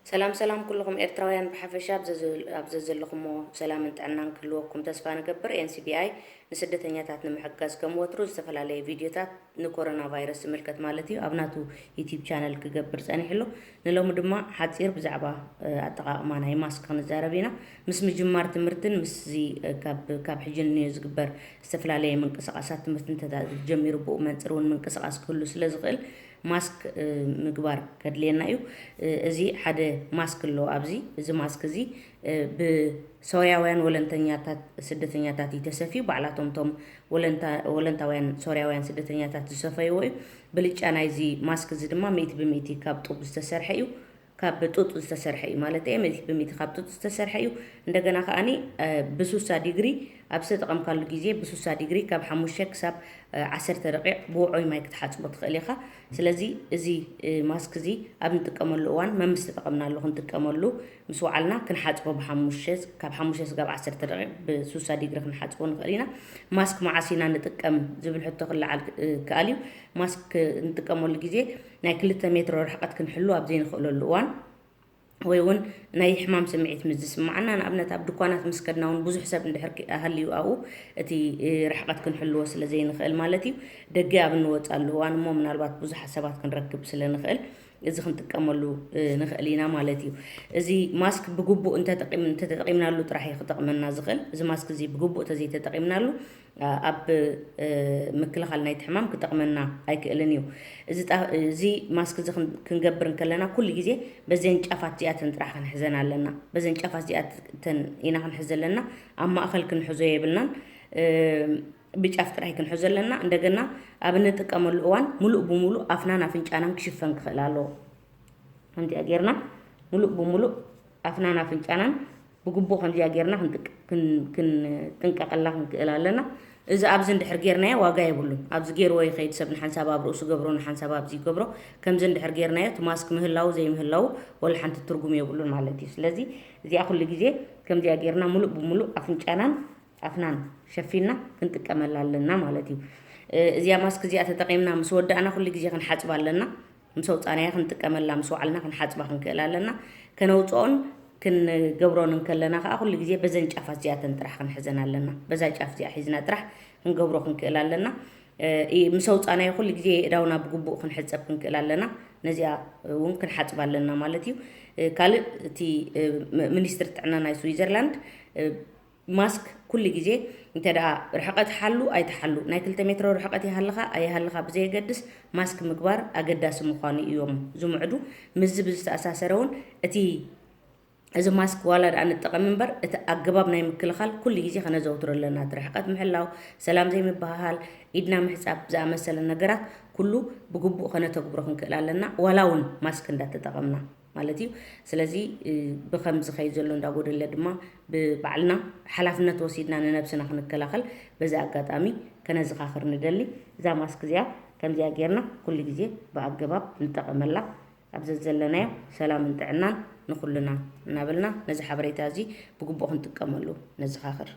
ሰላም ሰላም ኩልኹም ኤርትራውያን ብሓፈሻ ኣብ ዘዘ- ኣብ ዘዘለኹሞ ሰላምን ጥዕናን ክህልወኩም ተስፋ ንገብር። ኤን ሲ ቢ ኣይ ንስደተኛታት ንምሕጋዝ ከም ወትሩ ዝተፈላለየ ቪድዮታት ንኮሮና ቫይረስ ዝምልከት ማለት እዩ ኣብ ናቱ ዩቲዩብ ቻነል ክገብር ጸኒሕሎ። ንሎሚ ድማ ሓጺር ብዛዕባ እ፣ ኣጠቓቕማ ናይ ማስክ ክንዛረብ ኢና። ምስ ምጅማር ትምህርትን ምስዚ እ፣ ካብ ካብ ሕጂ ንዮ ዝግበር ዝተፈላለየ ምንቅስቓሳት ትምህርቲ እንተ ጀሚሩ ብኡ መንጽር እውን ምንቅስቓስ ክህሉ ስለ ዝኽእል ማስክ እ፣ ምግባር ከድልየና እዩ። እ፣ እዚ ሓደ ማስክ ኣሎ ኣብዚ። እዚ ማስክ እዚ እ፣ ብሶርያውያን ወለንተኛታት ስደተኛታት እዩ ተሰፍዩ። ባዕላቶም እቶም ወለንታ- ወለንታውያን ሶርያውያን ስደተኛታት ዝሰፈይዎ እዩ። ብልጫ ናይዚ ማስክ እዚ ድማ ሚእቲ ብሚእቲ ካብ ጡብ ዝተሰርሐ እዩ። ካብ ጡጥ ዝተሰርሐ እዩ ማለት እየ። ሚእቲ ብሚእቲ ካብ ጡጥ ዝተሰርሐ እዩ። እንደገና ከኣኒ እ፣ ብሱሳ ዲግሪ ኣብ ዝተጠቐምካሉ ግዜ ብሱሳ ዲግሪ ካብ ሓሙሽተ ክሳብ እ፣ ዓሰርተ ደቂቕ ብውዑይ ማይ ክትሓጽቦ ትኽእል ኢኻ። ስለዚ እዚ እ፣ ማስክ እዚ ኣብ ንጥቀመሉ እዋን መምስ ተጠቐምናሉ ክንጥቀመሉ ምስ ወዓልና ክንሓጽቦ ብሓሙሽተ ካብ ሓሙሽተ ስጋብ ዓሰርተ ደቂቕ ብሱሳ ዲግሪ ክንሓጽቦ ንኽእል ኢና። ማስክ መዓስ ኢና ንጥቀም ዝብል ሕቶ ክለዓል እ፣ ክኣል እዩ። ማስክ ንጥቀመሉ ግዜ ናይ ክልተ ሜትሮ ርሕቀት ክንሕሉ ኣብ ዘይንኽእለሉ እዋን ወይ እውን ናይ ሕማም ስምዒት ምስ ዝስምዓና ንኣብነት ኣብ ድኳናት ምስ ከድና እውን ብዙሕ ሰብ እንድሕር ሃልዩ ኣብኡ እቲ ርሕቀት ክንሕልዎ ስለ ዘይንኽእል ማለት እዩ። ደገ ኣብ እንወፃሉ እዋን እሞ ምናልባት ብዙሓት ሰባት ክንረክብ ስለ ንኽእል እዚ ክንጥቀመሉ ንኽእል ኢና ማለት እዩ። እዚ ማስክ ብግቡእ እንተጠቂምናሉ ጥራሕ እዩ ክጠቕመና ዝኽእል። እዚ ማስክ እዚ ብግቡእ ተዘይተጠቂምናሉ ኣብ ምክልኻል ናይቲ ሕማም ክጠቕመና ኣይክእልን እዩ። እዚ ማስክ እዚ ክንገብር እንከለና ኩሉ ግዜ በዘን ጫፋት እዚኣተን ጥራሕ ክንሕዘን ኣለና። በዘን ጫፋት እዚኣተን ኢና ክንሕዘ ኣለና። ኣብ ማእኸል ክንሕዞ የብልናን። ብጫፍ ጥራይ ክንሕዞ ኣለና። እንደገና ኣብ እንጥቀመሉ እዋን ሙሉእ ብሙሉእ ኣፍናን ኣፍንጫናን ክሽፈን ክኽእል ኣለዎ። ከምዚኣ ጌርና ሙሉእ ብሙሉእ ኣፍናን ኣፍንጫናን ብግቡእ ከምዚኣ ጌርና ክንጥንቀቀላ ክንክእል ኣለና። እዚ ኣብዚ እንድሕር ጌርናዮ ዋጋ የብሉን። ኣብዚ ጌርዎ ይኸይድ ሰብ ንሓንሳብ ኣብ ርእሱ ገብሮ ንሓንሳብ ኣብዚ ይገብሮ። ከምዚ እንድሕር ጌርናዮ እቲ ማስክ ምህላው ዘይምህላው ወላ ሓንቲ ትርጉም የብሉን ማለት እዩ። ስለዚ እዚኣ ኩሉ ግዜ ከምዚኣ ጌርና ሙሉእ ብሙሉእ ኣፍንጫናን ኣፍናን ሸፊንና ክንጥቀመላ ኣለና ማለት እዩ። እዚኣ ማስክ እዚኣ ተጠቂምና ምስ ወዳእና ኩሉ ግዜ ክንሓፅባ ኣለና። ምስ ኣውፃናያ ክንጥቀመላ ምስ ወዓልና ክንሓፅባ ክንክእል ኣለና። ከነውፅኦን ክንገብሮን እንከለና ከዓ ኩሉ ግዜ በዘን ጫፋት እዚኣተን ጥራሕ ክንሕዘን ኣለና። በዛ ጫፍ እዚኣ ሒዝና ጥራሕ ክንገብሮ ክንክእል ኣለና። ምስ ኣውፃናዮ ኩሉ ግዜ የእዳውና ብግቡእ ክንሕፀብ ክንክእል ኣለና። ነዚኣ እውን ክንሓፅባ ኣለና ማለት እዩ። ካልእ እቲ ሚኒስትሪ ጥዕና ናይ ስዊዘርላንድ ማስክ ኩሉ ግዜ እንተ ደኣ ርሕቀት ሓሉ ኣይትሓሉ ናይ ክልተ ሜትሮ ርሕቀት ይሃልኻ ኣይሃልኻ ብዘየገድስ ማስክ ምግባር ኣገዳሲ ምዃኑ እዮም ዝምዕዱ። ምስዚ ብዝተኣሳሰረ እውን እቲ እዚ ማስክ ዋላ ደኣ ንጠቐም እምበር እቲ ኣገባብ ናይ ምክልኻል ኩሉ ግዜ ከነዘውትሮ ኣለና። እቲ ርሕቀት ምሕላው፣ ሰላም ዘይምብህሃል፣ ኢድና ምሕጻብ ዝኣመሰለ ነገራት ኩሉ ብግቡእ ከነተግብሮ ክንክእል ኣለና ዋላ እውን ማስክ እንዳተጠቐምና። ማለት እዩ። ስለዚ ብከም ዝኸይድ ዘሎ እንዳጎደለ ድማ ብባዕልና ሓላፍነት ወሲድና ንነብስና ክንከላኸል በዚ ኣጋጣሚ ከነዘኻኽር ንደሊ። እዛ ማስክ እዚኣ ከምዚኣ ጌርና ኩሉ ግዜ ብኣገባብ ንጠቐመላ። ኣብ ዘዘለናዮ ሰላምን ጥዕናን ንኹልና እናበልና ነዚ ሓበሬታ እዚ ብግቡእ ክንጥቀመሉ ነዘኻኽር።